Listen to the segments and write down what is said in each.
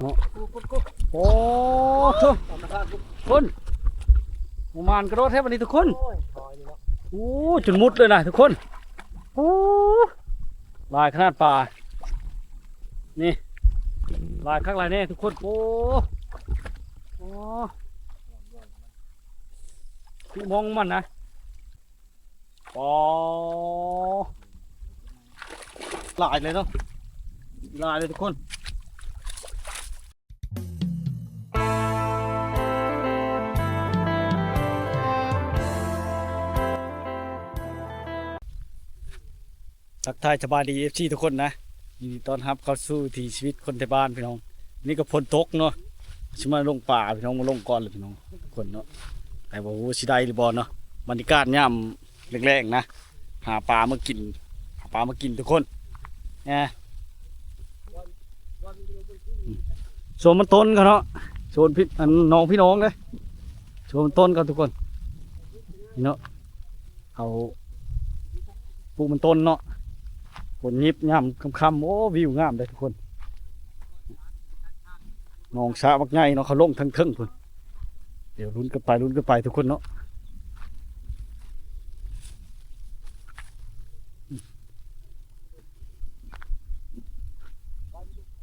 ເນາະ ໂອ້ໂຫ ຄົນ ໝູ່ມານກະໂດດແທ້ບັດນີ້ທຸກຄົນ. ໂອ້ຍ ໂອ້ ຈົນມຸດເລີຍນະທຸກຄົນ. ໂອ້ ຫຼາຍຂະໜາດປານີ້ ຫຼາຍຄັກຫຼາຍແນ່ທຸກຄົນ. ໂອ້ ໂອ້ ຄືມອງມັນນະ. ອໍ ຫຼາຍເລີຍເນາະ ຫຼາຍເລີຍທຸກຄົນ. ທັກທາຍສະບາຍດີ ເອັຟຊີ ທຸກຄົນນະ ຍິນດີຕ້ອນຮັບເຂົ້າສູ່ວິຖີຊີວິດຄົນໄທບ້ານພີ່ນ້ອງ. ນີ້ກໍຝົນຕົກເນາະ ຊິມາລົງປ່າພີ່ນ້ອງ ມາລົງກ່ອນເລີຍພີ່ນ້ອງ ທຸກຄົນເນາະ. ແຕ່ບໍ່ຮູ້ຊິໄດ້ຫຼືບໍ່ເນາະ ບັນຍາກາດຍາມແລງໆນະ ຫາປາມາກິນ ຫາປາມາກິນທຸກຄົນ. ແອ ສວນມັນຕົ້ນເຂົາເນາະ ສວນພີ່ ອັນ ນ້ອງພີ່ນ້ອງເດ້ ສວນມັນຕົ້ນເຂົາທຸກຄົນ ນີ້ເນາະ. ເຂົາປູກມັນຕົ້ນເນາະ ຝົນຫຍິບຍາມຄ່ຳໆ. ໂອ້ ວິວງາມເດ້ທຸກຄົນ ໜອງສະບັກໃຫຍ່ເນາະ ເຂົາລົງເທິງໆພຸ້ນ. ດຽວລຸ້ນກັນໄປ ລຸ້ນກັນໄປທຸກຄົນເນາະ.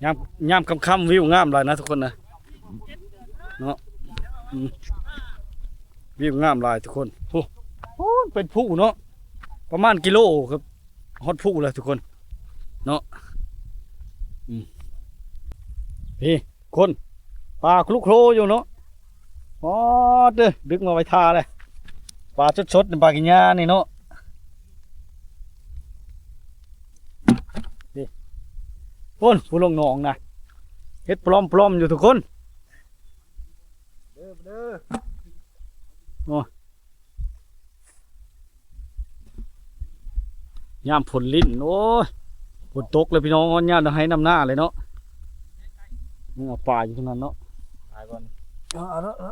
ຍາມ ຍາມຄ່ຳໆ ວິວງາມຫຼາຍນະທຸກຄົນນະ ເນາະ. ອືມ ວິວງາມຫຼາຍທຸກຄົນ. ໂອ້ ໂອ້ ເປັນພູເນາະ ປະມານກິໂລ ຮອດພູແລ້ວທຸກຄົນເນາະ. ອືມ ນີ້ຄົນ ປາຄຸລຸໂຄລຢູ່ເນາະ. ອໍ ເດີ ດຶກມາໄວ້ທ່າເລີຍ ປາສົດໆ ປາກິນຫຍ້ານີ້ເນາະ. ນີ້ ໂອ້ ຜູ້ລົງໜອງນະ ເຮັດປະຫຼອມໆຢູ່ທຸກຄົນ. ເດີ ເດີ ໂອ້ ຍາມຝົນລິນ ໂອ້ຍ ຝົນຕົກເລີຍພີ່ນ້ອງ ຮອດຍາມນຳໄຮ່ນຳນາເລີຍເນາະ. ຍັງເອົາປາຢູ່ທາງນັ້ນເນາະ ເອົາ ເອົາ ເອົາ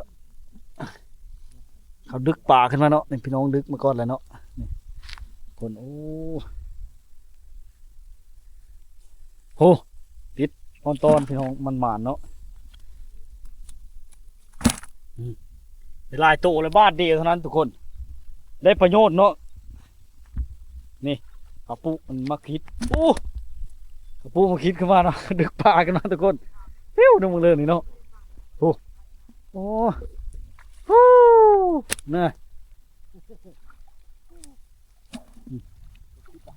ເຂົາດຶກປາຂຶ້ນມາເນາະ ນີ້ພີ່ນ້ອງດຶກມາກ່ອນແລ້ວເນາະ. ນີ້ຄົນ ໂອ້ ໂຫ ຕິດອອນຕອນພີ່ນ້ອງ ມັນໝານເນາະ. ອືມ ໄດ້ຫຼາຍໂຕເລີຍ ບາດດຽວເທົ່ານັ້ນທຸກຄົນ ໄດ້ປະໂຫຍດເນາະ. ນີ້ ເຂົາປູກມັນໝາກຂິດ ໂອ້ ເຂົາປູກໝາກຂິດຂຶ້ນມາເນາະ ດຶກປາຂຶ້ນມາທຸກຄົນ. ພິວ ເບິ່ງເລີຍນີ້ເນາະ ໂອ້ ໂອ້ ນະ.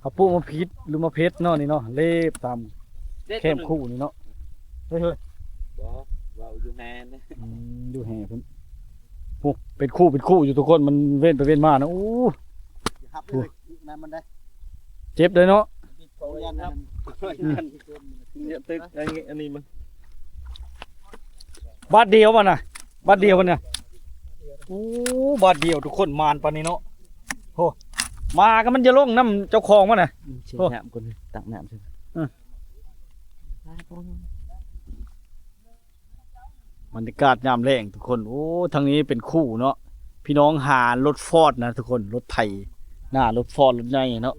ເຂົາປູກມາຜິດ ຫຼືມາເພັດເນາະ ນີ້ເນາະ ເລັບຕາມແຄມຄູນີ້ເນາະ. ເຮີ້ຍ ເຮີ້ຍ ບໍ່ ເວົ້າຢູ່ແຮ່ເດ້. ອືມ ຢູ່ແຮ່ເພິ່ນ ໂອ້ ເປັນຄູ່ ເປັນຄູ່ຢູ່ທຸກຄົນ ມັນເວັ້ນໄປເວັ້ນມານະ. ໂອ້ ຢ່າຮັບເລີຍ ໂອ້ ນັ້ນມັນໄດ້ ເຈັບໄດ້ເນາະ. ເຂົາຢ້ານ ອືມ ຢ່າຕຶກ ອັນນີ້ ອັນນີ້ມັນ ບາດດຽວມັນນະ ບາດດຽວມັນນະ. ໂອ້ ບາດດຽວທຸກຄົນ ມານປານນີ້ເນາະ. ໂອ້ ມາກໍມັນຈະລົງນຳເຈົ້າຂອງມັນນະ. ອືມ ຊິ ໂອ້ ນ້ຳກ່ອນ ຕັກນ້ຳຊິ. ເອີ ບັນຍາກາດຍາມແລງທຸກຄົນ. ໂອ້ ທາງນີ້ເປັນຄູເນາະ ພີ່ນ້ອງຫາລົດຟອດນະທຸກຄົນ ລົດໄຖ ໜ້າລົດຟອດ ລົດໃຫຍ່ເນາະ.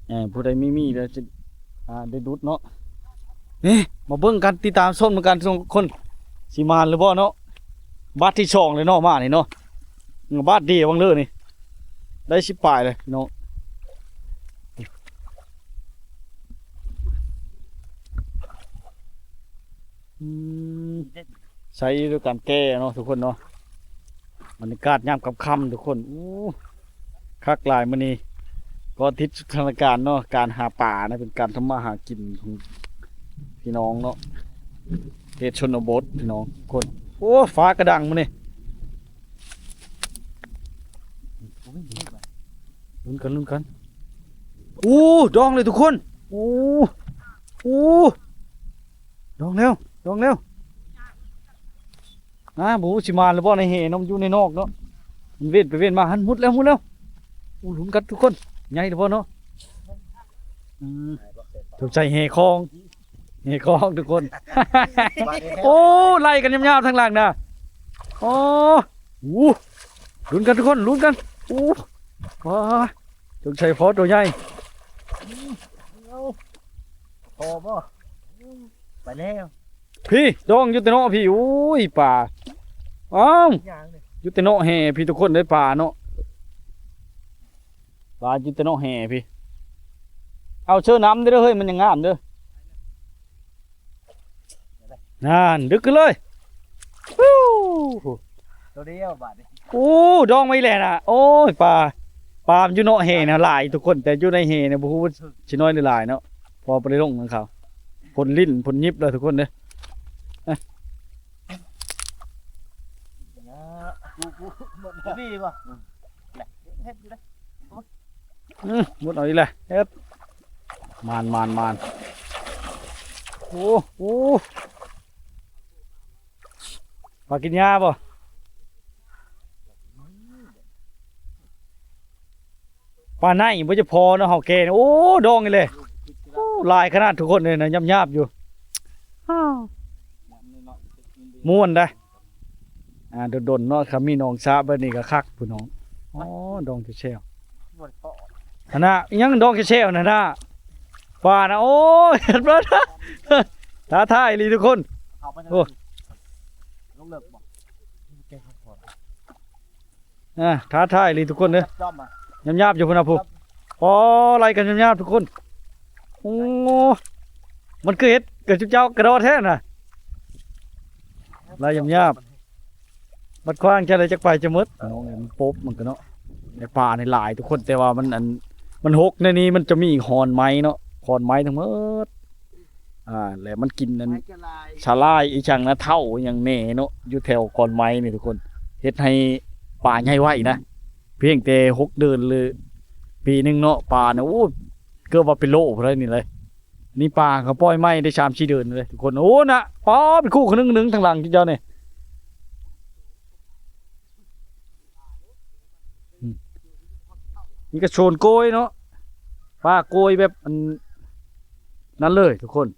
ເອີ ຜູ້ໃດມີ ມີແລ້ວຈະ ອ່າ ໄດ້ດຸດເນາະ. ນີ້ ມາເບິ່ງກັນ ຕິດຕາມຊົມນຳກັນທຸກຄົນ ຊິມານຫຼືບໍ່ເນາະ. ບາດທີສອງແລ້ວເນາະ ມານີ້ເນາະ ບາດດຽວຫວ່າງເລີນີ້ ໄດ້ສິບປາຍເລີຍເນາະ. ອືມ ໃຊ້ດ້ວຍການແກ່ເນາະທຸກຄົນເນາະ. ບັນຍາກາດຍາມຄ່ຳໆທຸກຄົນ ໂອ້ ຄັກຫຼາຍມື້ນີ້ ກໍຕິດສະຖານະການເນາະ ການຫາປານະ ເປັນການທຳມາຫາກິນຂອງພີ່ນ້ອງເນາະ ເຂດຊົນນະບົດພີ່ນ້ອງທຸກຄົນ. ໂອ້ ຟ້າກະດັງມື້ນີ້ ລຸ້ນກັນ ລຸ້ນກັນ. ໂອ້ ດອງເລີຍທຸກຄົນ ໂອ້ ໂອ້ ດອງແລ້ວ ດອງແລ້ວ. ອ່າ ບໍ່ຮູ້ຊິມານຫຼືບໍ່ໃນແຫເນາະ ມັນຢູ່ໃນນອກເນາະ ມັນເວັ້ນໄປເວັ້ນມາ. ຫັ້ນ ມຸດແລ້ວ ມຸດແລ້ວ. ໂອ້ ລຸ້ນກັນທຸກຄົນ ໃຫຍ່ຫຼືບໍ່ເນາະ. ອືມ ສົງໄສແຫຄອງ ແຫຄອງທຸກຄົນ. ໂອ້ ໄລ່ກັນຍາວໆທາງຫຼັງນະ. ໂອ້ ໂອ້ ລຸ້ນກັນທຸກຄົນ ລຸ້ນກັນ. ໂອ້ ວ້າ ສົງໄສພໍໂຕໃຫຍ່ ພໍບໍ່ ໄປແລ້ວ. ພີ້ ດອງຢູ່ແຕ່ເນາະພີ້. ໂອ້ຍ ປາ ອ້າວ ຢູ່ແຕ່ເນາະແຮ່ພີ້ ທຸກຄົນເອີຍ. ປາເນາະ ປາຢູ່ແຕ່ເນາະແຮ່ພີ້. ເອົາເຊີນຳເດີເຮີ້ຍ ມັນຍັງງາມເດີ. ນັ້ນ ດຶກຂຶ້ນເລີຍ. ໂຕດຽວບາດນີ້. ໂອ້ ດອງມາອີກແລ້ວນະ. ໂອ້ຍ ປາ ປາມັນຢູ່ເນາະແຮ່ນະຫຼາຍທຸກຄົນ ແຕ່ຢູ່ໃນແຮ່ນະບໍ່ຮູ້ວ່າຊິນ້ອຍຫຼືຫຼາຍເນາະ ເພາະບໍ່ໄດ້ລົງນຳເຂົາ. ພົ້ນລິ້ນພົ້ນຫຍິບແລ້ວທຸກຄົນເດີ. ນີ້ບໍ່ ເຮັດຢູ່ເດ້. ອືມ ໝົດເອົາອີກແລ້ວ ເຮັດ ມານ ມານ ມານ. ໂອ້ ໂອ້ ປາກິນຫຍ້າບໍ່? ປາໄນບໍ່ຈະພໍເນາະ ເຮົາແກ່ນີ້. ໂອ້ ດອງນີ້ແຫຼະ. ໂອ້ ຫຼາຍຂະໜາດທຸກຄົນເອີຍນະ ຫຍາບໆຢູ່. ມ່ວນໄດ໋. ອ່າ ດົນໆເນາະ ຄັນມີໜອງສະແບບນີ້ກໍຄັກພຸ້ນນ້ອງ. ອໍ ດອງແຊວໆ ຫັ້ນນະ. ອີຫຍັງດອງແຊວໆນັ້ນນະ? ປານະ. ໂອ້ຍ ເຫັນບໍ່ນະ ທ້າທາຍອີ່ຫຼີທຸກຄົນ. ໂອ້ ລົງເລິກບໍ່? ອ່າ ທ້າທາຍອີ່ຫຼີທຸກຄົນເດີ. ຫຍາບໆຢູ່ພຸ້ນນະຜູ້. ອໍ ໄລ່ກັນຫຍາບໆທຸກຄົນ. ໂອ້ ມັນຄືເຮັດກັບຈຸເຈົ້າກະດໍແທ້ນະ. ໄລ່ຫຍາບໆ ບັດຂວາງຈະໄດ້ຈັກໄປຈະໝົດ. ນ້ອງເອີຍ ມັນປົບມັນກໍເນາະ. ໃນປ່ານີ້ຫຼາຍທຸກຄົນ ແຕ່ວ່າມັນ ອັນ ມັນຫົກໃນນີ້ ມັນຈະມີຂອນໄມ້ເນາະ ຂອນໄມ້ທັງໝົດ. ອ່າ ແລ້ວມັນກິນນັ້ນ ສາຫຼ່າຍອີ່ຫຍັງນະ ເທົ້າອີ່ຫຍັງແດ່ເນາະ ຢູ່ແຖວຂອນໄມ້ນີ້ທຸກຄົນ. ເຮັດໃຫ້ປາໃຫຍ່ໄວນະ ພຽງແຕ່ຫົກເດືອນ ຫຼື ປີໜຶ່ງເນາະ ປານະ. ໂອ້ ເກືອບວ່າເປັນໂລພຸ້ນແຫຼະນີ້ເລີຍ. ນີ້ປາເຂົາປ່ອຍໃໝ່ໄດ້ສາມສີ່ເດືອນເລີຍທຸກຄົນ. ໂອ້ນະ ປາເປັນຄູ່ຄະໜຶ່ງໜຶ່ງທາງຫຼັງເຈົ້ານີ້. ອືມ ນີ້ກໍໂຊນໂກຍເນາະ ປ່າໂກຍແບບອັນນັ້ນເລີຍທຸກຄົນ.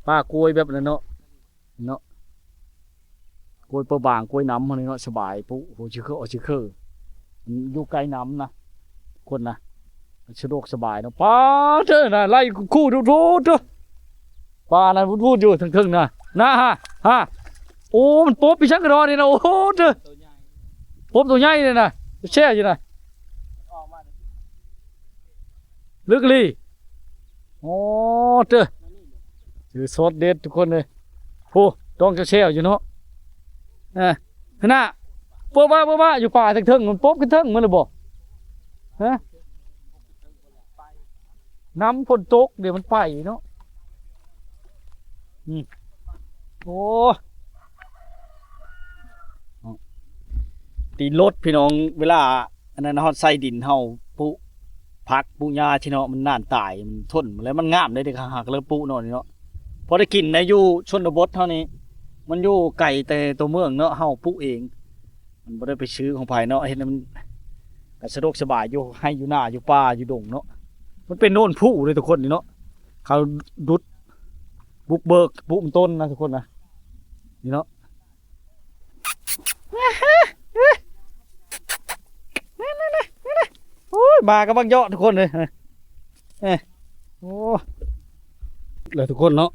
ປ່າໂກຍແບບນັ້ນເນາະ ເນາະ ໂກຍເປີບາງ ໂກຍນ້ຳເຮົານີ້ເນາະ ສະບາຍ. ປຸ ໂອ້ ຊິຄື ຊິຄື ຢູ່ໃກ້ນ້ຳນະ ຄົນນະ ສະດວກສະບາຍເນາະ. ປາເທີນະ ໄລ່ຄູ່ດູໆ ປານັ້ນວຸດໆຢູ່ເທິງໆນະ ນະ ຫາ ຫາ. ໂອ້ ມັນປົບອີ່ສັງກະດອນີ້ນະ. ໂອ້ໂຕ ປົບໂຕໃຫຍ່ເລີຍນະ ແຊ່ຢູ່ນະ. ເລິກອີ່ຫຼີ. ໂອ້ເຕີ ຖືສອດເດັດທຸກຄົນເອີຍ. ໂອ້ ດອງແຊວໆຢູ່ເນາະ. ອ່າ ຫັ້ນນະ ປະວະ ປະວະ ຢູ່ປ່າເທິງໆ ມັນປົບຂຶ້ນເທິງໝົດແລ້ວບໍ່? ຮະ ນ້ຳຝົນຕົກ ດຽວມັນໄປເນາະ. ອືມ ໂອ້ ຕີນລົດພີ່ນ້ອງ ເວລາ ອັນນັ້ນ ເຮົາໃສ່ດິນ ເຮົາປຸ ຜັກປຸຫຍ້າທີ່ເນາະ ມັນນານຕາຍ ມັນທົນ ແລ້ວມັນງາມເດ້ ເດັກຫາກເລີ່ມປຸເນາະນີ້ເນາະ. ພໍໄດ້ກິນໄດ້ຢູ່ຊົນນະບົດເຮົານີ້ ມັນຢູ່ໄກແຕ່ຕົວເມືອງເນາະ ເຮົາປຸເອງ ມັນບໍ່ໄດ້ໄປຊື້ຂອງໃຜເນາະ ເຮັດໃຫ້ມັນກະສະດວກສະບາຍ ຢູ່ໄຮ່ຢູ່ນາ ຢູ່ປ່າຢູ່ດົງເນາະ. ມັນເປັນໂນນຜູເດ້ທຸກຄົນນີ້ເນາະ ເຂົາດຸດບຸກເບີກປຸມັນຕົ້ນນະທຸກຄົນນະ ນີ້ເນາະ. ໂອ້ຍ ມາກັບບັກເຍາະທຸກຄົນເລີຍ. ເອີ ໂອ້ ແລ້ວທຸກຄົນເນາະ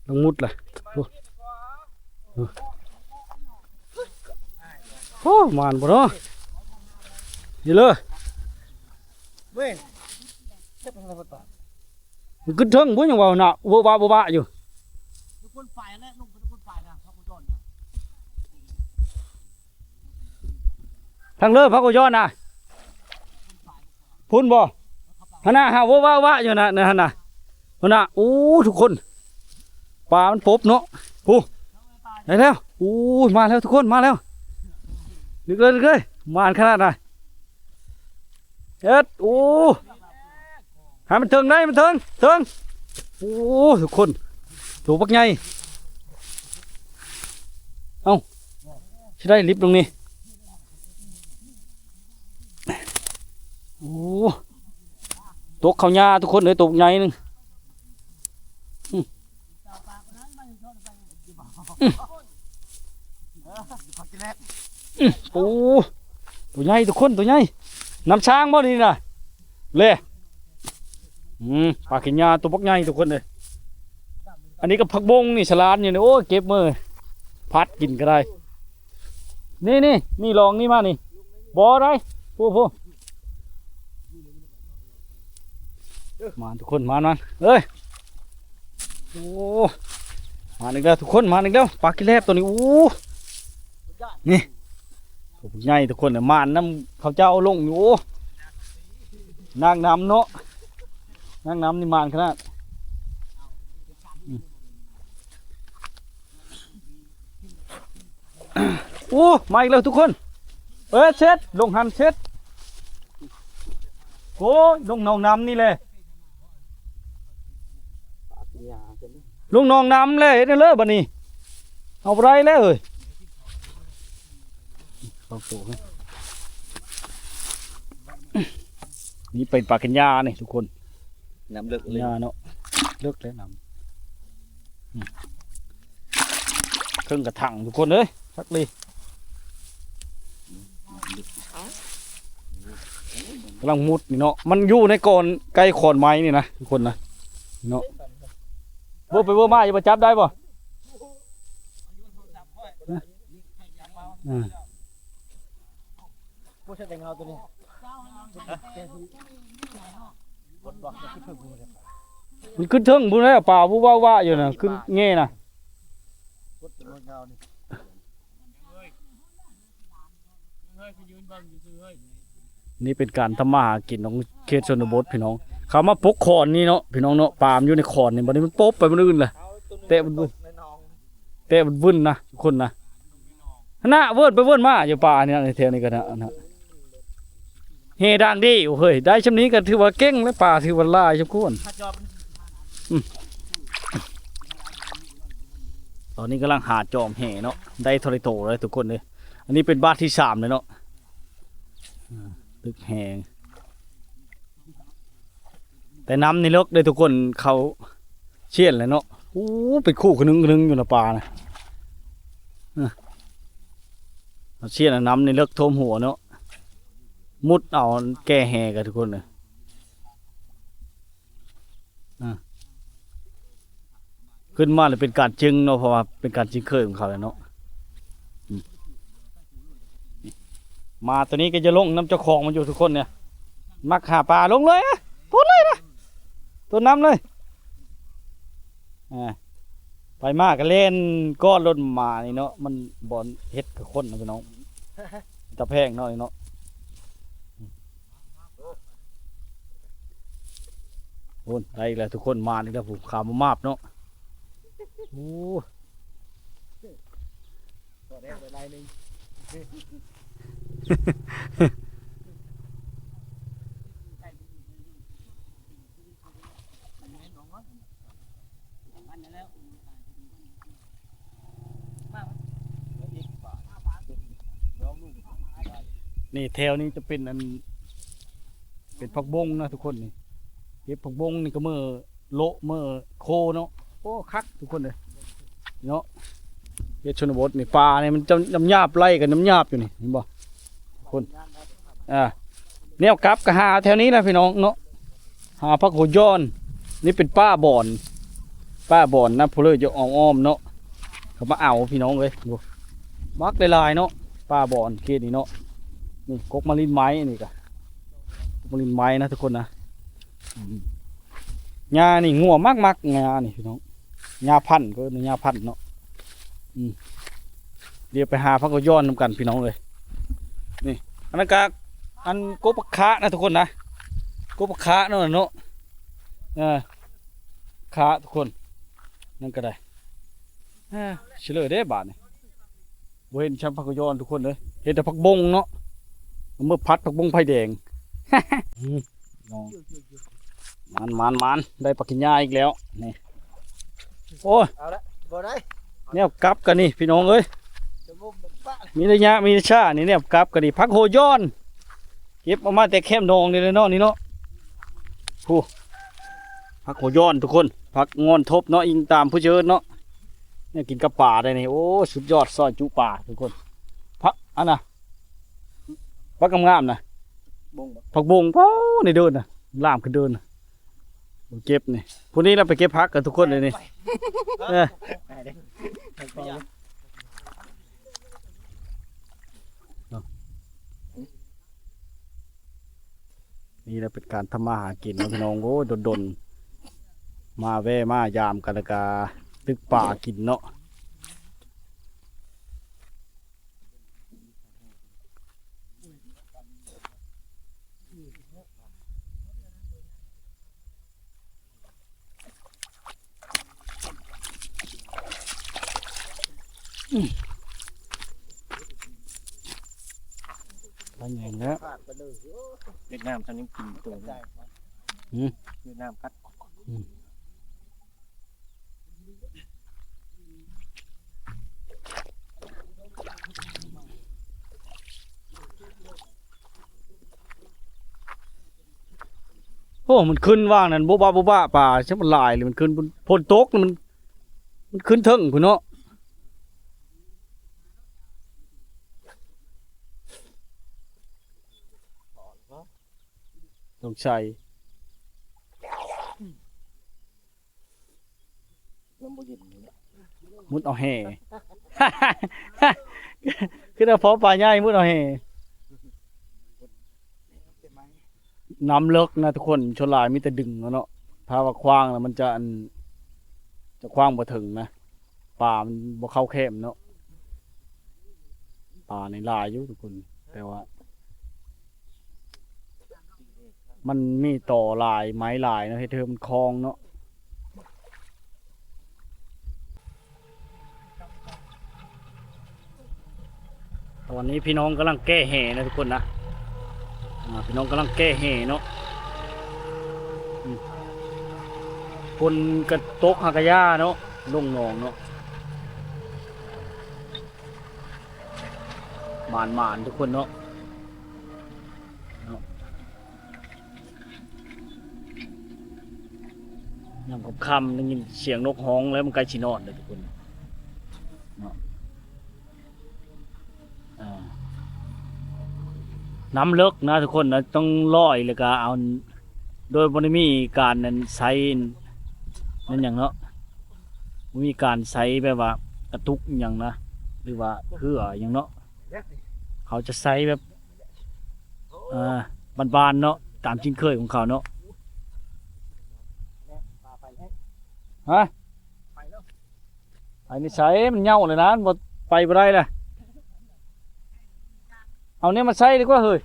ຕ້ອງມຸດລະ. ໂອ້ ໂອ້ ມານບໍ່ເນາະ ນີ້ເລີຍ. ມັນຂຶ້ນເທິງບໍ່ ຍັງວ່ານະ ໂວະວະໂວະວະຢູ່. ທາງເລີພະໂກຍ້ອນນະ ພຸ້ນບໍ່? ຫັ້ນນະ ຫາໂວະວະໂວະວະຢູ່ນະ ຫັ້ນນະ ພຸ້ນນະ. ໂອ້ ທຸກຄົນ ປາມັນປົບເນາະ. ໂອ້ ໄດ້ແລ້ວ. ໂອ້ຍ ມາແລ້ວທຸກຄົນ ມາແລ້ວ. ດຶກເລີຍ ດຶກເລີຍ ມານຂະໜາດນະ. ເຮັດ ໂອ້ ໃຫ້ມັນເຖິງໄດ້ ມັນເຖິງ ເຖິງ. ໂອ້ ທຸກຄົນ ໂຕບັກໃຫຍ່. ເອົ້າ ຊິໄດ້ລິບລົງນີ້. ໂອ້ ຕົກເຂົ້າຫຍ້າທຸກຄົນເອີຍ ໂຕບັກໃຫຍ່ໜຶ່ງ. ອືມ ອືມ ອືມ ໂອ້ ໂຕໃຫຍ່ທຸກຄົນ ໂຕໃຫຍ່. ນ້ຳຊ້າງບໍ່ນີ້ນະ ເລ. ອືມ ປາກິນຫຍ້າໂຕບັກໃຫຍ່ທຸກຄົນເອີຍ. ອັນນີ້ກໍຜັກບົ້ງນີ້ ສະຫຼານຢູ່ນີ້ ໂອ້ຍ ເກັບມື້ຜັດກິນກໍໄດ້. ນີ້ໆ ນີ້ລອງນີ້ມານີ້ ບໍ່ໄດ້ ຜູ້ໆ ມາທຸກຄົນ ມາ ມາເອີຍ ໂອ້ ມາອີກແລ້ວທຸກຄົນ ມາອີກແລ້ວ ປາກິແລບຕົວນີ້ ໂອ້ ນີ້ ໂຕບັກໃຫຍ່ທຸກຄົນ ໝານນຳເຂົາເຈົ້າລົງຢູ່ ໂອ້ ນາງນຳເນາະ ນາງນຳນີ້ໝານຂະໜາດ ໂອ້ ມາອີກແລ້ວທຸກຄົນ ເອີ ເຊັດ ລົງຫັ້ນເຊັດ ໂອ້ຍ ລົງໜອງນ້ຳນີ້ແຫຼະ ລົງໜອງນ້ຳແຫຼະ ເຮັດແນວເລີບັດນີ້ ເອົາບໍ່ໄດ້ແລ້ວເອີຍ ເຂົ້າໂຕ ນີ້ເປັນປາກັນຍານີ້ທຸກຄົນ ນ້ຳເລິກເລີຍ ຍາເນາະ ເລິກແລ້ວນ້ຳ ອືມ ເຄິ່ງກະຖັງທຸກຄົນເອີຍ ຄັກເລີຍ ກຳລັງມຸດນີ້ເນາະ ມັນຢູ່ໃນກ່ອນໃກ້ຂອນໄມ້ນີ້ນະທຸກຄົນນະ ເນາະ ເບິ່ງໄປເບິ່ງມາ ຢ່າໄປຈັບໄດ້ບໍ່? ອືມ ບໍ່ໃຊ່ແຕ່ເງົາຕົວນີ້ ມັນຂຶ້ນເທິງພຸ້ນແຫຼະ ປາວະວະຢູ່ນະ ຂຶ້ນແງ່ນະ ນີ້ເປັນການທຳມາຫາກິນຂອງເຂດຊົນນະບົດພີ່ນ້ອງ ເຂົາມາປົກຂອນນີ້ເນາະ ພີ່ນ້ອງເນາະ ປາມັນຢູ່ໃນຂອນນີ້ ບັດນີ້ມັນປົບໄປບ່ອນອື່ນລະ ແຕະວຶ້ນໆ ແຕ່ມັນວຶ້ນນະ ຄົນນະ ຫັ້ນນະ ວືນໄປວືນມາຢູ່ປ່ານີ້ນະ ແຖວນີ້ກໍນະ ແຮ່ດ່າງດີ ໂອ້ເຮີຍ ໄດ້ຊ່ຳນີ້ກໍຖືວ່າເກັ່ງແລ້ວ ປາຖືວ່າຫຼາຍສົມຄວນ ອືມ ຕອນນີ້ກຳລັງຫາຈອມແຮ່ເນາະ ໄດ້ເທົ່າໃດໂຕແລ້ວທຸກຄົນເອີຍ ອັນນີ້ເປັນບາດທີສາມແລ້ວເນາະ ອ່າ ຕຶກແຮ່ ແຕ່ນ້ຳນີ້ເລິກເດ້ທຸກຄົນ ເຂົາຊຽນແຫຼະເນາະ ໂອ້ ເປັນຄູ່ຂະໜຶງຂະໜຶງຢູ່ນະປານະ ເອີ ເຂົາຊຽນ ນ້ຳນີ້ເລິກຖ້ວມຫົວເນາະ ມຸດເອົາແກ່ແຮ່ກັນທຸກຄົນເອີຍ ອ່າ ຂຶ້ນມາແລ້ວເປັນການຈຶ່ງເນາະ ເພາະວ່າເປັນການຈິ້ງເຄີຍຂອງເຂົາແຫຼະເນາະ ອືມ ມາຕົວນີ້ກໍຈະລົງນຳເຈົ້າຂອງມັນຢູ່ທຸກຄົນເນຍ ມັກຫາປາ ລົງເລີຍນະ ໂຕເລີຍນະ ໂຕນຳເລີຍ ອ່າ ໄປມາກໍແລ່ນກ້ອນລົດມານີ້ເນາະ ມັນບ່ອນເຮັດກັບຄົນນະພີ່ນ້ອງ ຕາແພງເນາະນີ້ເນາະ. ໂອ້ ໄດ້ອີກແລ້ວທຸກຄົນ ມາອີກແລ້ວ ຜູ້ຂາມາບເນາະ ໂອ້ ພໍແລ້ວໄດ້ລາຍໜຶ່ງ. ນີ້ແຖວນີ້ຈະເປັນອັນ ເປັນຜັກບົ້ງນະທຸກຄົນນີ້ ເກັບຜັກບົ້ງນີ້ກໍມື້ໂລະມື້ໂຄເນາະ ໂອ້ ຄັກທຸກຄົນເອີຍເນາະ ເຂດຊົນນະບົດນີ້ ປ່ານີ້ມັນຈະຫຍ້ຳຫຍາບ ໄລ່ກັນຫຍ້ຳຫຍາບຢູ່ນີ້ ເຫັນບໍ່? ພຸ້ນ ອ່າ ແນວກັບກໍຫາແຖວນີ້ແຫຼະພີ່ນ້ອງເນາະ ຫາຜັກຫົວຍ້ອນ ນີ້ເປັນປ່າບອນ ປ່າບອນນະ ຜູ້ເລີຍຈະອ້ອມໆເນາະ ເຂົາມາເອົາພີ່ນ້ອງເອີຍ ໂອ້ ໝາກຫຼາຍໆເນາະ ປ່າບອນເຂດນີ້ເນາະ ນີ້ກົກມາລິນໄມ້ ອັນນີ້ກະກົກມາລິນໄມ້ນະທຸກຄົນນະ ອືມ ຫຍ້ານີ້ງົວມັກໆ ຫຍ້ານີ້ພີ່ນ້ອງ ຫຍ້າພັນ ກໍເອີ້ນຫຍ້າພັນເນາະ ອືມ ດຽວໄປຫາຜັກກະຍ້ອນນຳກັນພີ່ນ້ອງເອີຍ ນີ້ ອັນນັ້ນກະ ອັນກົກຜັກຂະນະທຸກຄົນນະ ກົກຜັກຂະເນາະ ເນາະ ເອີ ຂະທຸກຄົນ ນັ້ນກະໄດ້ ເອີ ຊິເລີຍເດ້ບາດນີ້ ບໍ່ເຫັນຊ່ຳຜັກກະຍ້ອນທຸກຄົນເອີຍ ເຫັນແຕ່ຜັກບົ້ງເນາະ ເອົາມາຜັດຜັກບົ້ງໄຟແດງ ອືມ ມານໆໆ ໄດ້ປາກິນຍາອີກແລ້ວ ນີ້ ໂອ້ຍ ເອົາລະ ບໍ່ໄດ້ ແນວກັບກັນນີ້ພີ່ນ້ອງເອີຍ ມີໄລຍະ ມີໄລຊາ ນີ້ແນວກັບກັນນີ້ ຜັກຫົວຍ້ອນ ເກັບເອົາມາແຕ່ແຄມໜອງນີ້ແຫຼະເນາະ ນີ້ເນາະ ຜູ້ ຜັກຫົວຍ້ອນທຸກຄົນ ຜັກງອນທົບເນາະ ອີງຕາມຜູ້ເຊີນເນາະ ແນວກິນກັບປາໄດ້ນີ້ ໂອ້ ສຸດຍອດ ຊອຍຈຸປາທຸກຄົນ ຜັກ ອັນນະ ຜັກງາມໆນະ ບົ້ງບໍ່ ຜັກບົ້ງ ໂອ້ ໃນເດີ່ນນະ ລາມຂຶ້ນເດີ່ນນະ ເກັບນີ້ ຜູ້ນີ້ລະໄປເກັບຜັກກັນທຸກຄົນເລີຍນີ້ ເອີ ນີ້ລະເປັນການທຳມາຫາກິນເນາະພີ່ນ້ອງ. ໂອ້ຍ ດົນໆ ມາແວ່ມາຢາມກັນ ແລ້ວກະຕຶກປາກິນເນາະ. ປາໃຫຍ່ແລ້ວ ຫວຽດນາມເຂົາຍັງກິນໂຕ ຫືມ ຫວຽດນາມກັດ ອືມ. ໂອ້ ມັນຂຶ້ນວ່າງນັ້ນ ໂບະບະໂບະບະ ປາຊະມັນຫຼາຍເລີຍ ມັນຂຶ້ນ ຝົນຕົກ ມັນ ມັນຂຶ້ນເທິງພຸ້ນເນາະ ສົງໄສ. ມັນບໍ່ເຢັນ ມຸດເອົາແຫ ຄືໄດ້ພໍປາໃຫຍ່ ມຸດເອົາແຫ ນ້ຳເລິກນະທຸກຄົນ ສ່ວນຫຼາຍມີແຕ່ດຶງເອົາເນາະ ຖ້າວ່າຂວ້າງແລ້ວມັນຈະ ອັນ ຈະຂວ້າງບໍ່ເຖິງນະ ປາມັນບໍ່ເຂົ້າແຄມເນາະ ປານີ້ຫຼາຍຢູ່ທຸກຄົນ ແຕ່ວ່າ ມັນມີຕໍຫຼາຍໄມ້ຫຼາຍເນາະ ເຮັດໃຫ້ມັນຄອງເນາະ. ຕອນນີ້ພີ່ນ້ອງກຳລັງແກ່ແຫນະທຸກຄົນນະ ອ່າ ພີ່ນ້ອງກຳລັງແກ່ແຫເນາະ ອືມ ຝົນກະຕົກຫາກະຢ່າເນາະ ລົງໜອງເນາະ. ໝານໆ ທຸກຄົນເນາະ ເນາະ ຍາມຄ່ຳໆ ໄດ້ຍິນສຽງນົກຮ້ອງແລ້ວ ມັນໃກ້ຊິນອນແລ້ວທຸກຄົນເນາະ ອ່າ ນ້ຳເລິກນະທຸກຄົນນະ ຕ້ອງລອຍ ແລ້ວກະເອົາ ໂດຍບໍ່ໄດ້ມີການນັ້ນໃຊ້ນັ້ນຫຍັງເນາະ ບໍ່ມີການໃຊ້ແບບວ່າກະຕຸກຫຍັງນະ ຫຼືວ່າເຮືອຫຍັງເນາະ ເຂົາຈະໃຊ້ແບບ ອ່າ ບ້ານໆ ເນາະ ຕາມຈິ້ນເຄີຍຂອງເຂົາເນາະ ຮະ ໄປນີ້ໃສ ມັນເຫຍົາແລ້ວນະ ບໍ່ ໄປບໍ່ໄດ້ລະ ເອົາແນວມາໃສ່ດີກວ່າເຮີ້ຍ.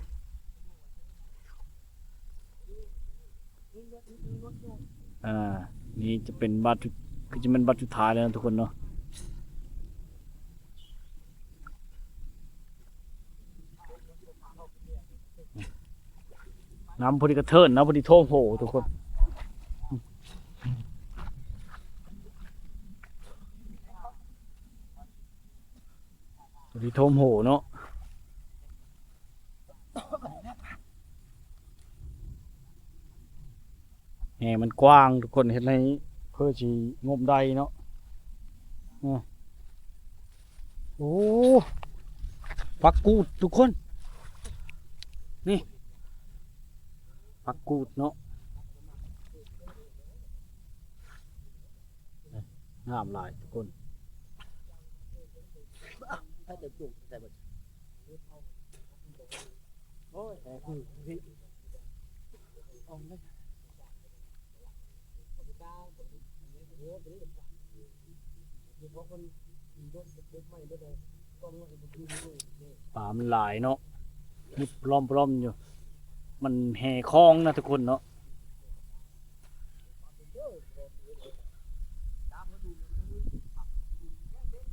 ອ່າ ນີ້ຈະເປັນບາດ ຄືຈະແມ່ນບາດສຸດທ້າຍແລ້ວນະທຸກຄົນເນາະ ນ້ຳພໍດີກະເທີນນະ ພໍດີໂຖມໂຫທຸກຄົນ ພໍດີໂຖມໂຫເນາະ. ແຫມັນກວ້າງທຸກຄົນ ເຮັດໃຫ້ເພື່ອຊິງົມໄດ້ເນາະ ເອີ ໂອ້ ຜັກກູດທຸກຄົນ ນີ້ ຜັກກູດເນາະ ງາມຫຼາຍທຸກຄົນ ໃຫ້ເຕັມຕຸກໃສ່ເບິດ. ປາມັນຫຼາຍເນາະ ມຸດປະລ້ອມໆຢູ່ ມັນແຫ່ຄອງນະທຸກຄົນເນາະ.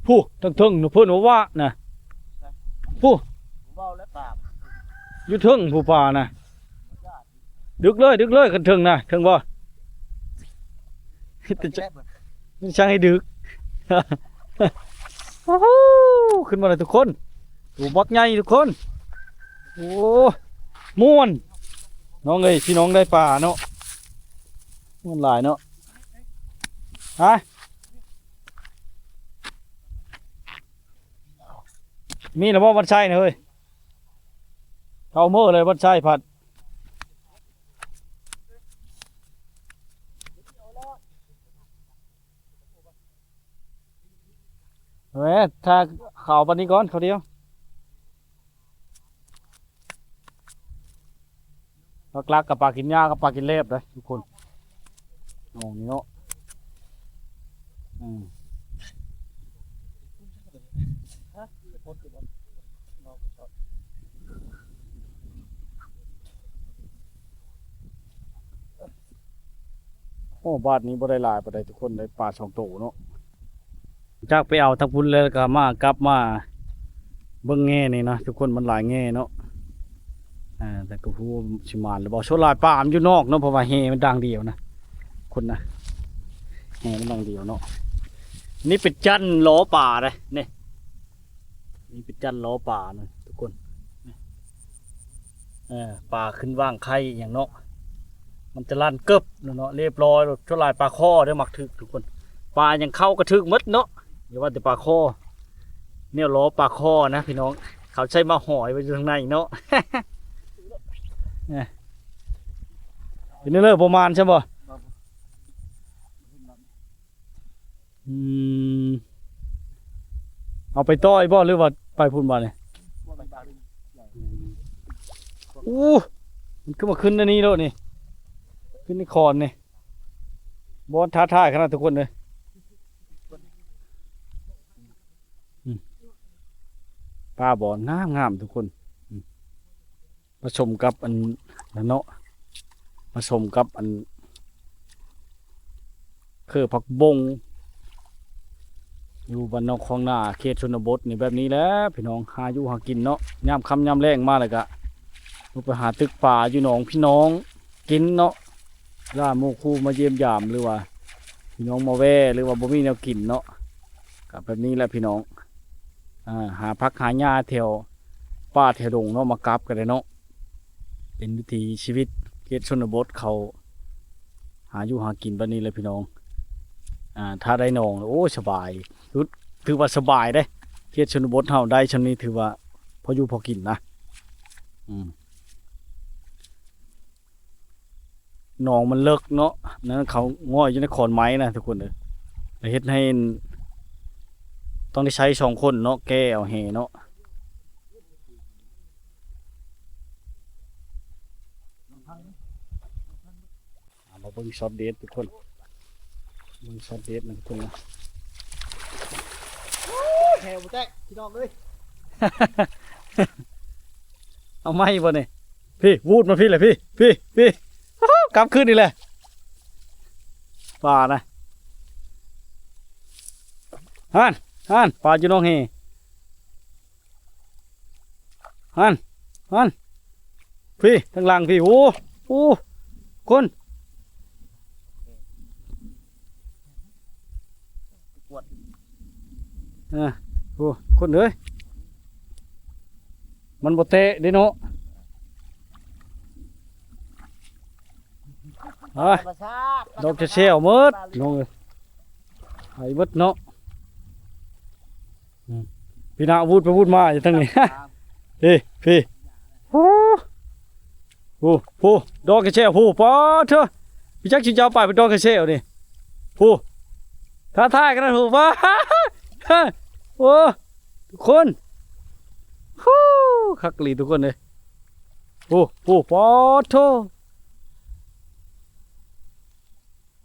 ຜູ້ ເທິງໆ ພຸ້ນ ວະວະນະ ຜູ້ ຢູ່ເທິງຜູ້ປານະ ດຶກເລີຍ ດຶກເລີຍ ຄັນເທິງນະ ເທິງບໍ່ ມີແຕ່ຊ່າງໃຫ້ດຶກ ໂອ້ໂຫ ຂຶ້ນມາແລ້ວທຸກຄົນ ໂຕບັກໃຫຍ່ທຸກຄົນ ໂອ້ ມ່ວນ ນ້ອງເອີຍ ພີ່ນ້ອງໄດ້ປາເນາະ ມ່ວນຫຼາຍເນາະ ຮະ ມີແລ້ວບໍ່ວັນໄຊນະເຮີ້ຍ ເຂົ້າມື້ເລີຍວັນໄຊພັດ. ແມ່ນ ຖ້າເຂົາປານນີ້ກ່ອນ ເຂົາດຽວ ຫຼັກໆ ກັບປາກິນຫຍ້າກັບປາກິນແລບເດ້ທຸກຄົນ ໜອງນີ້ເນາະ ອືມ ໂອ້ ບາດນີ້ບໍ່ໄດ້ຫຼາຍປານໃດທຸກຄົນ ໄດ້ປາສອງໂຕເນາະ ຈາກໄປເອົາທາງພຸ້ນແລ້ວກໍມາ ກັບມາເບິ່ງແງ່ນີ້ນະທຸກຄົນ ມັນຫຼາຍແງ່ເນາະ ອ່າ ແຕ່ກໍຮູ້ຊິມານຫຼືບໍ່ ສ່ວນຫຼາຍປາມັນຢູ່ນອກເນາະ ເພາະວ່າແຫມັນດາງດຽວນະຄົນນະ ແຫມັນດາງດຽວເນາະ ນີ້ເປັນຈັນລໍ້ປາເດ້ ນີ້ ນີ້ເປັນຈັນລໍ້ປານະທຸກຄົນ ນີ້ ເອີ ປາຂຶ້ນຫວ່າງໄຂ່ອີ່ຫຍັງເນາະ ມັນຈະລັ່ນເກີບເນາະ ລຽບຮ້ອຍ ສ່ວນຫຼາຍປາຄໍ່ເດ້ມັກຖືກທຸກຄົນ ປາຫຍັງເຂົ້າກໍຖືກໝົດເນາະ ຢ່າວ່າແຕ່ປາຄໍ່ ແນວລໍ້ປາຄໍ່ນະພີ່ນ້ອງ ເຂົາໃຊ້ມາຫອຍໄວ້ຢູ່ທາງໃນເນາະ ເປັນແນວເລີ ບໍ່ມານໃຊ່ບໍ່? ອືມ ເອົາໄປຕໍ່ອີກບໍ່ ຫຼືວ່າໄປພຸ້ນບາດນີ້? ໂອ້ ມັນຄືມາຂຶ້ນໃນນີ້ໂລດນີ້ ຂຶ້ນໃນຄອນນີ້ ບ່ອນທ້າທາຍຂະໜາດທຸກຄົນເອີຍ ອືມ ປາບ່ອນງາມໆ ທຸກຄົນ ອືມ ປະສົມກັບອັນນັ້ນເນາະ ປະສົມກັບອັນເຄືອຜັກບົ້ງ ຢູ່ບ້ານນອກຄອງນາ ເຂດຊົນນະບົດນີ້ ແບບນີ້ແຫຼະພີ່ນ້ອງ ຫາຢູ່ຫາກິນເນາະ ຍາມຄ່ຳຍາມແລງມາແລ້ວກະລົງໄປຫາຕຶກປາຢູ່ໜອງພີ່ນ້ອງກິນເນາະ ລາໝູ່ຄູ່ມາຢ້ຽມຢາມ ຫຼືວ່າພີ່ນ້ອງມາແວ່ ຫຼືວ່າບໍ່ມີແນວກິນເນາະ ກະແບບນີ້ແຫຼະພີ່ນ້ອງ ອ່າ ຫາຜັກຫາຫຍ້າແຖວປ່າແຖວດົງເນາະ ມາກັບກໍໄດ້ເນາະ ເປັນວິຖີຊີວິດເຂດຊົນນະບົດເຂົາ ຫາຢູ່ຫາກິນແບບນີ້ແຫຼະພີ່ນ້ອງ ອ່າ ຖ້າໄດ້ໜອງ ໂອ້ ສະບາຍ ຖື ຖືວ່າສະບາຍເດ້ ເຂດຊົນນະບົດເຮົາໄດ້ຊ່ຳນີ້ ຖືວ່າພໍຢູ່ພໍກິນນະ ອືມ. ໜອງມັນເລິກເນາະ ນັ້ນເຂົາງ່ອຍຢູ່ໃນຂອນໄມ້ນະທຸກຄົນເອີຍ ແລ້ວເຮັດໃຫ້ ຕ້ອງໄດ້ໃຊ້ສອງຄົນເນາະ ແກ່ເອົາແຫເນາະ ເອົາ ມາເບິ່ງຊັອດເດັດທຸກຄົນ ເບິ່ງຊັອດເດັດນະທຸກຄົນນະ ແຖວແຕກພີ່ນ້ອງເອີຍ ເອົາໃໝ່ບໍ່ນີ້? ພີ້ ວູດມາພີ້ແຫຼະ ພີ້ ພີ້ ພີ້ ອ້າວ ກັບຄືນອີກແຫຼະ ປານະ ຫັ້ນ ຫັ້ນ ປາຢູ່ໜອງແຫ ຫັ້ນ ຫັ້ນ ພີ້ ທາງຫຼັງພີ້ ໂອ້ ໂອ້ ຄົນ ເອີ ໂອ້ ຄົນເອີຍ ມັນບໍ່ແຕະເດ້ເນາະ ເອີ ທຳມະຊາດ ດອກແຊວໆໝົດ ພີ່ນ້ອງເອີຍ ໄປເບິດເນາະ ອືມ ພີ່ນ້າວູດໄປວູດມາຢູ່ທາງນີ້ ພີ້ ພີ້ ໂອ້ ໂອ້ ໂອ້ ດອກກະແຊວ ໂອ້ ປາດເທີ ພີ່ຈັກຊິເຈົ້າໄປເປັນດອກກະແຊວນີ້ ໂອ້ ທ້າທາຍຂະໜາດ ໂອ້ ວ້າ ໂອ້ ທຸກຄົນ ໂອ້ ຄັກອີ່ຫຼີທຸກຄົນເອີຍ ໂອ້ ໂອ້ ປາດໂທ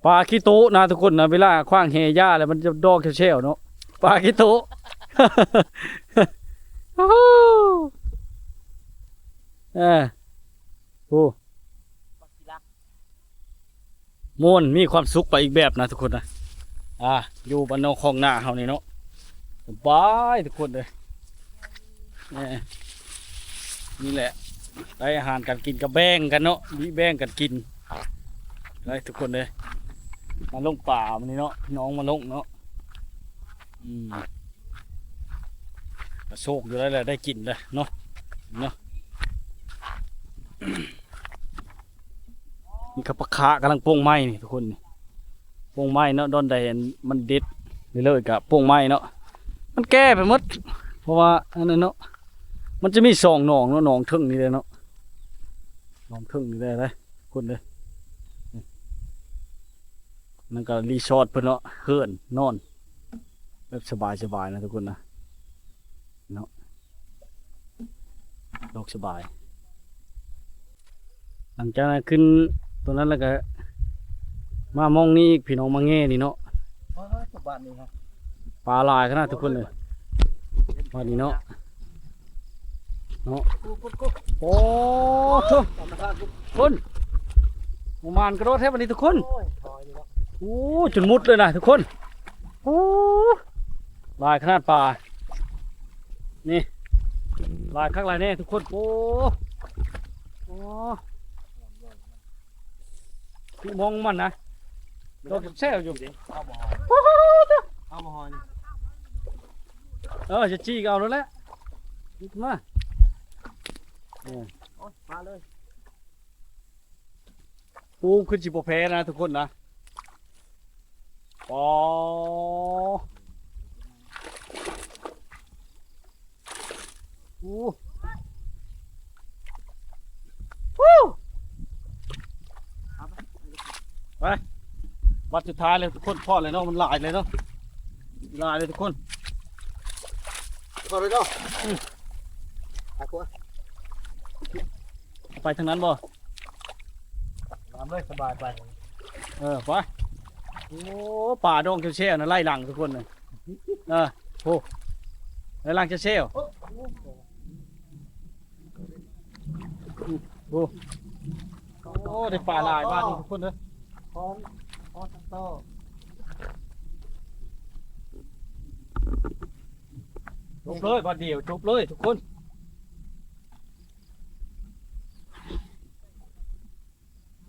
ປາຂີ້ໂຕະນະທຸກຄົນນະ ເວລາຂວ້າງແຫຫຍ້າແລ້ວມັນຈະດອກແຊວໆເນາະ ປາຂີ້ໂຕະ ເອີ ໂອ້ ມ່ວນ ມີຄວາມສຸກໄປອີກແບບນະທຸກຄົນນະ ອ່າ ຢູ່ບ້ານນອກຄອງນາເຮົານີ້ເນາະ ສະບາຍທຸກຄົນເອີຍ ເອີ ນີ້ແຫຼະ ໄດ້ອາຫານການກິນກໍແບ່ງກັນເນາະ ມີແບ່ງກັນກິນ ໄດ້ທຸກຄົນເອີຍ ມາລົງປາມື້ນີ້ເນາະ ພີ່ນ້ອງມາລົງເນາະ ອືມ ກະໂຊກຢູ່ໄດ້ແຫຼະ ໄດ້ກິນແຫຼະເນາະ ເນາະ ນີ້ກໍປາຄາກຳລັງປົ່ງໄມ້ນີ້ທຸກຄົນ ປົ່ງໄມ້ເນາະ ດອນໃດອັນມັນເດັດເລີຍກໍປົ່ງໄມ້ເນາະ ມັນແກ່ໄປໝົດ ເພາະວ່າອັນນັ້ນເນາະ ມັນຈະມີສອງໜອງເນາະ ໜອງເທິງນີ້ແຫຼະເນາະ ໜອງເທິງນີ້ແຫຼະເດ້ ຄົນເດີ ນັ້ນກໍຣີສອດເພິ່ນເນາະ ເຮືອນນອນ ແບບສະບາຍໆນະທຸກຄົນນະ ເນາະ ດອກສະບາຍ. ຫຼັງຈາກນັ້ນຂຶ້ນຕົວນັ້ນແລ້ວກະມາມອງນີ້ອີກ ພີ່ນ້ອງ ມາແງ່ນີ້ເນາະ. ປາຫຼາຍຂະໜາດທຸກຄົນເອີຍ ບາດນີ້ເນາະ ເນາະ. ໂອ້ໂທ້ ຄົນ ປະມານກະໂດດແທ້ບາດນີ້ທຸກຄົນ. ໂອ້ ຈົນມຸດເລີຍນະທຸກຄົນ. ໂອ້ ຫຼາຍຂະໜາດປາ ນີ້ ຫຼາຍຄັກຫຼາຍແນ່ທຸກຄົນ. ໂອ້ ໂອ້ ຄືມອງມັນນະ ດອກແຊວຢູ່. ເອົາມາຫອຍ ເອົາມາຫອຍ. ເອີ ຈະຈີ້ກະເອົາໂລດແຫຼະ ມາ ເອີ ໂອ້ຍ ມາເລີຍ. ປູ ຄືຊິບໍ່ແພ້ນະທຸກຄົນນະ. ປອ ໂອ້ ໄປ ບັດສຸດທ້າຍແລ້ວທຸກຄົນ. ພໍແລ້ວເນາະ ມັນຫຼາຍແລ້ວເນາະ ຫຼາຍແລ້ວທຸກຄົນ. ພໍແລ້ວເນາະ ອືມ ໄປ ໄປທາງນັ້ນບໍ່? ຕາມເລີຍ ສະບາຍໄປ. ເອີ ໄປ. ໂອ້ ປາດອງແຊວໆນະ ໄລ່ຫຼັງທຸກຄົນນະ. ເອີ ໂອ້ ໄລ່ຫຼັງແຊວໆ. ໂອ້ ໂອ້ ໄດ້ປາຫຼາຍບາດນີ້ທຸກຄົນເດີ. ຂອງ ຂອງຕັງໂຕ ຈົບເລີຍ ບາດດຽວຈົບເລີຍທຸກຄົນ.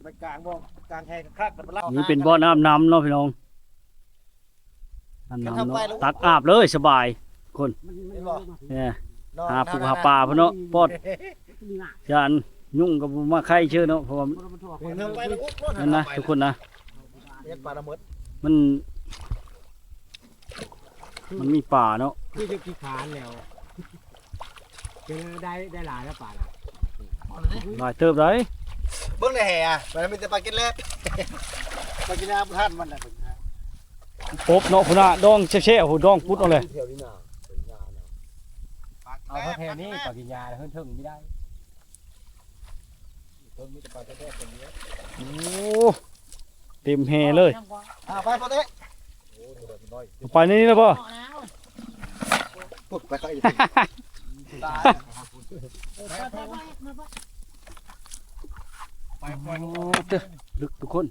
ໄປກາງບໍ່ ກາງແຮງຄັກໆ ແລ້ວໄປເລົ່າ ນີ້ເປັນບ່ອນອາບນ້ຳເນາະພີ່ນ້ອງ ອາບນ້ຳເນາະ ຕັກອາບເລີຍ ສະບາຍຄົນ. ເຫັນບໍ່ ເອີ ນອນ ຫາປູຫາປາພຸ້ນເນາະ ປອດ ຢ້ານຍຸງກະບໍ່ມາໄຂ່ເຊີເນາະ ເພາະວ່າ ເອີ ໄປແລ້ວ ນັ້ນນະທຸກຄົນນະ ເຮັດປາລະເມີດ ມັນ ມັນມີປາເນາະ ຄືຈະຂີ້ຄ້ານແລ້ວ. ເປັນໄດ້ ໄດ້ຫຼາຍແລ້ວປານະ ຫຼາຍເຕີບໄດ໋. ເບິ່ງໃນແຫ ມັນມີແຕ່ປາກິນແລດ ປາກິນນາບໍ່ທັນມັນນະ. ປົບເນາະ ພຸ້ນນະ ດອງແຊວໆ ດອງປຸດເອົາແຫຼະ. ເອົາແຖວນີ້ປາກິນຍາ ເຮີ້ນເທິງມີໄດ້ ເທິງມີແຕ່ປາແທ້ໆ ຄົນດຽວ. ໂອ້ ເຕັມແຫເລີຍ. ອ່າ ໄປ ພໍ່ເຕະ ໄປນີ້ແລ້ວບໍ່? ປຸດໄປ ໄປ ໄປ ໂອ້ ເຕີ ລຶກທຸກຄົນ.